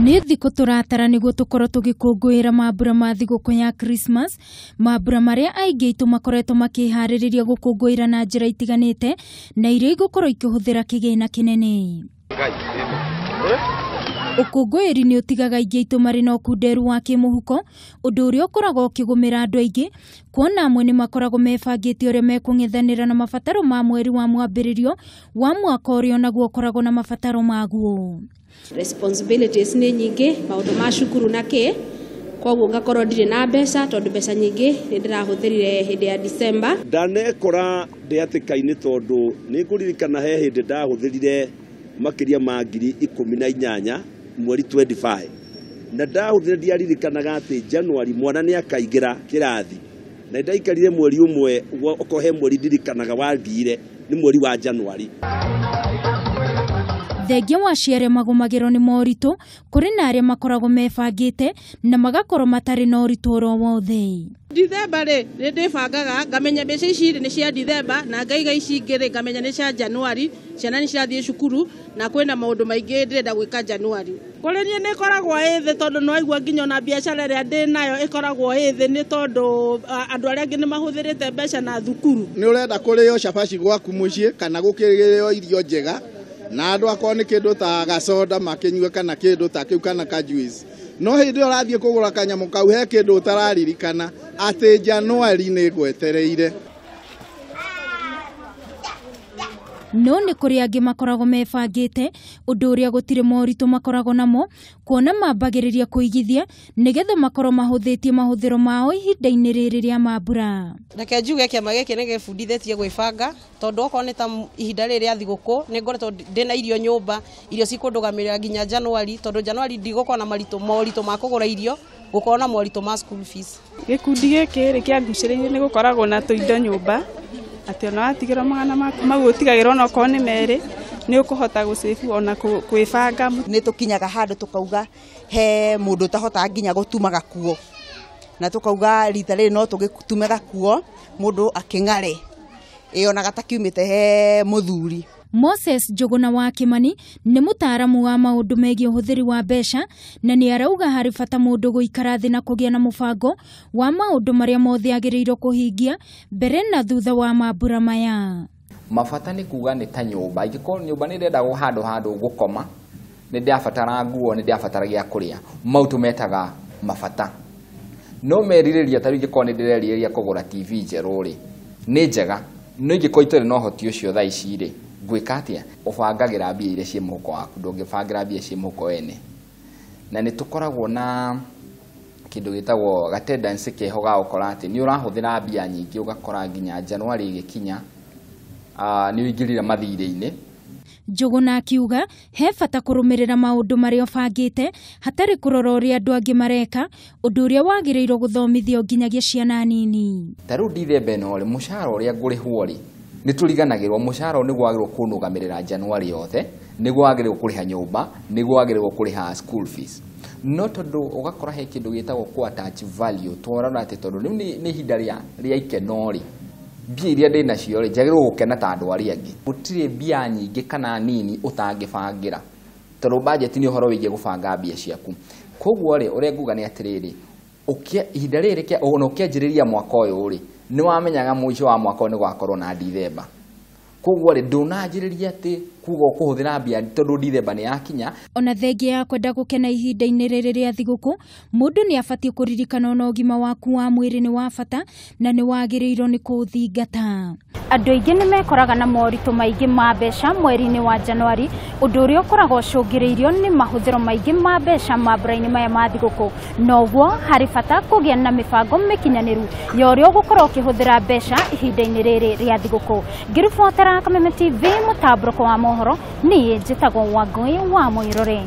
Nĩ thikũ tũratara nĩguo tũkorwo tũgĩkũngũĩra mambura ma thigũkũ ya Christmas, mambura marĩa aingĩ aitũ makoretwo makĩharĩrĩria gũkũngũĩra na njĩra itiganĩte na iria igũkorwo ikĩhũthĩra kĩgĩna kĩnene. Ũkũngũĩri nĩ ũtigaga aingĩ aitũ marĩ na ũkunderu wa kĩmũhuko, ũndũ ũrĩa ũkoragwo ũkĩgũmĩra andũ aingĩ, kuona amwe nĩ makoragwo mebangĩte ũrĩa mekũng'ethanĩra na mabataro ma mweri wa mwambĩrĩrio wa mwaka ũrĩa onaguo ũkoragwo na mabataro maguo. Responsibilities nĩ nyingĩ, maũndũ ma cukuru na kĩ, koguo ngakorwo ndirĩ na mbeca tondũ mbeca nyingĩ nĩ ndĩrahũthĩrire hĩndĩ ya December. Ndanekora ndĩ hatĩka-inĩ tondũ nĩ ngũririkana he hĩndĩ ndahũthĩrire makĩria ma 18,000 mweri 25 na ndahũthĩrire ndiaririkanaga atĩ January mwana nĩ akaingĩra kĩrathi na ndaikarire mweri ũmwe, okorwo he mweri ndirikanaga wathire nĩ mweri wa January. Thengia wa acio arĩa magũmagĩrwo nĩ moritũ, kũrĩ na arĩa makoragwo mebangĩte na magakorwo matarĩ na ũritũ oro wothe. Dithemba rĩ, nĩ ndĩbangaga ngamenya mbeca ici rĩ nĩ cia Dithemba na ngaiga ici ingĩ rĩ ngamenya nĩ cia January, ciana nĩ cirathiĩ cukuru na kwĩna maũndũ maingĩ ndĩrenda gwĩka January. Kũrĩ niĩ nĩ ĩkoragwo ĩ thĩ tondũ nĩ waigua nginya ona biacara ĩrĩa ndĩ nayo ĩkoragwo ĩ thĩ nĩ tondũ andũ arĩa angĩ nĩ mahũthĩrĩte mbeca na thukuru. Nĩ ũrenda kũrĩo cabaci gwaku mũciĩ kana gũkĩrĩo irio njega na andũ akorwo nĩ kĩndũ ta gacoda makĩnyue kana kĩndũ ta kĩu kana ka juice, no hĩndĩ ĩyo ũrathiĩ kũgũra kanyamũ kau he kĩndũ ũtararirikana atĩ January nĩ ngwetereire. No nĩ kũrĩ angĩ makoragwo mebangĩte, ũndũ ũrĩa gũtirĩ moritũ makoragwo namo, kuona mambagĩrĩria kũigithia nĩgetha makorwo mahũthĩtie mahũthĩro mao ihinda-inĩ rĩrĩ rĩa mambura. Reke njuge kĩama gĩkĩ nĩ gĩbundithĩtie gwĩbanga tondũ okorwo nĩ ta ihinda rĩrĩ rĩa thigũkũ nĩ ngoretwo ndĩna irio nyũmba, irio cikũndũgamĩrĩra nginya January tondũ January ndigũkorwo na moritũ ma kũgũra irio, gũkorwo na moritũ ma school fees. Gĩkundi gĩkĩ rĩ kĩangucĩrĩirie nĩ gũkoragwo na tũindo nyũmba atĩ ona watigĩrwo magana maku mau ũtigagĩrwo ona okorwo nĩ merĩ nĩ ũkũhota gũcĩbu ona kwĩbanga. Nĩ tũkinyaga handũ tũkauga he mũndũ ũtahotaga nginya gũtuma gakuo na tũkauga rita rĩrĩ no tũgĩtume gakuo mũndũ akĩng'are ĩ ona gatakiumĩte he mũthuri. Moses Njuguna wa Kimani nĩ mũtaaramu wa maũndũ megiĩ ũhũthĩri wa mbeca na nĩ arauga harĩ bata mũndũ gũikara thĩ na kũgĩa na mũbango wa maũndũ marĩa mothe agĩrĩirwo kũhingia mbere na thutha wa mambura maya. Mabata nĩ kuga nĩ ta nyũmba, ingĩkorwo nyũmba nĩ ndĩrenda handũ handũ gũkoma, nĩ ndĩrabatara nguo, nĩ ndĩrabatara gĩa kũrĩa, mau tũmetaga mabata. No merirĩria ta rĩu ingĩkorwo nĩ ndĩrerirĩria kũgũra TV njerũ rĩ, nĩ njega, no ingĩkorwo itarĩ na ũhoti ũcio thaa ici rĩ, ngwĩka atĩa? Ũbangagĩra mbia iria ciĩ mũhuko waku, ndũngĩbangĩra mbia ciĩ mũhuko wene. Na nĩ tũkoragwo na kĩndũ gĩtagwo ga tendency keho ga gũkora atĩ nĩ ũrahũthĩra mbia nyingĩ ũgakora nginya January ĩgĩkinya, nĩ ũingĩrire mathirĩ-inĩ. Njuguna akiuga he bata kũrũmĩrĩra maũndũ marĩa ũbangĩte hatarĩ kũrora ũrĩa andũ angĩ mareka, ũndũ ũrĩa wagĩrĩirwo gũthomithio nginyagia ciana nini. Ta rĩu Dithemba ĩno rĩ, mũcara ũrĩa ngũrĩhwo rĩ, nĩ tũriganagĩrwo mũcara nĩguo wagĩrĩirwo kũnũgamĩrĩra January yothe, nĩguo wagĩrĩirwo kũrĩha nyũmba, nĩguo wagĩrĩirwo kũrĩha school fees. No tondũ ũgakora he kĩndũ gĩtagwo kũ attach value, twarora atĩ tondũ rĩu nĩ ihinda rĩa ikeno rĩ, mbia iria ndĩ nacio rĩ, njagĩrĩirwo gũkena ta andũ arĩa angĩ. Gũtirĩ mbia nyingĩ kana nini ũtangĩbangĩra, tondũ budget nĩ ũhoro wĩgiĩ gũbanga mbia ciaku. Koguo rĩ, ũrĩa nguga nĩ atĩrĩrĩ, ihinda rĩrĩ ona ũkĩanjĩrĩria mwaka ũyũ rĩ, nĩ wamenyaga mũico wa mwaka ũyũ nĩ gũgakorwo na Dithemba. Koguo rĩ, ndũnanjĩrĩria atĩ kuga ũkũhũthĩra mbia tondũ Dithemba nĩ yakinya. Ona thengia ya kwenda gũkena ihinda-inĩ rĩrĩ rĩa thigũkũ, mũndũ nĩ abatiĩ kũririkana ona ũgima waku wa mwĩrĩ nĩ wa bata na nĩ wagĩrĩirwo nĩ kũũthingata. Andũ aingĩ nĩ mekoraga na moritũ maingĩ ma mbeca mweri-inĩ wa January, ũndũ ũrĩa ũkoragwo ũcũngĩrĩirio nĩ mahũthĩro maingĩ ma mbeca mambura-inĩ maya ma thigũkũ. Noguo harĩ bata kũgĩa na mĩbango mĩkinyanĩru ya ũrĩa ũgũkorwo ũkĩhũthĩra mbeca ihinda-inĩ rĩrĩ rĩa thigũkũ. Ngĩribotera Kameme TV mũtambũrũko wa mohoro, niĩ njĩtagwo Wangũi wa Mũirũrĩ.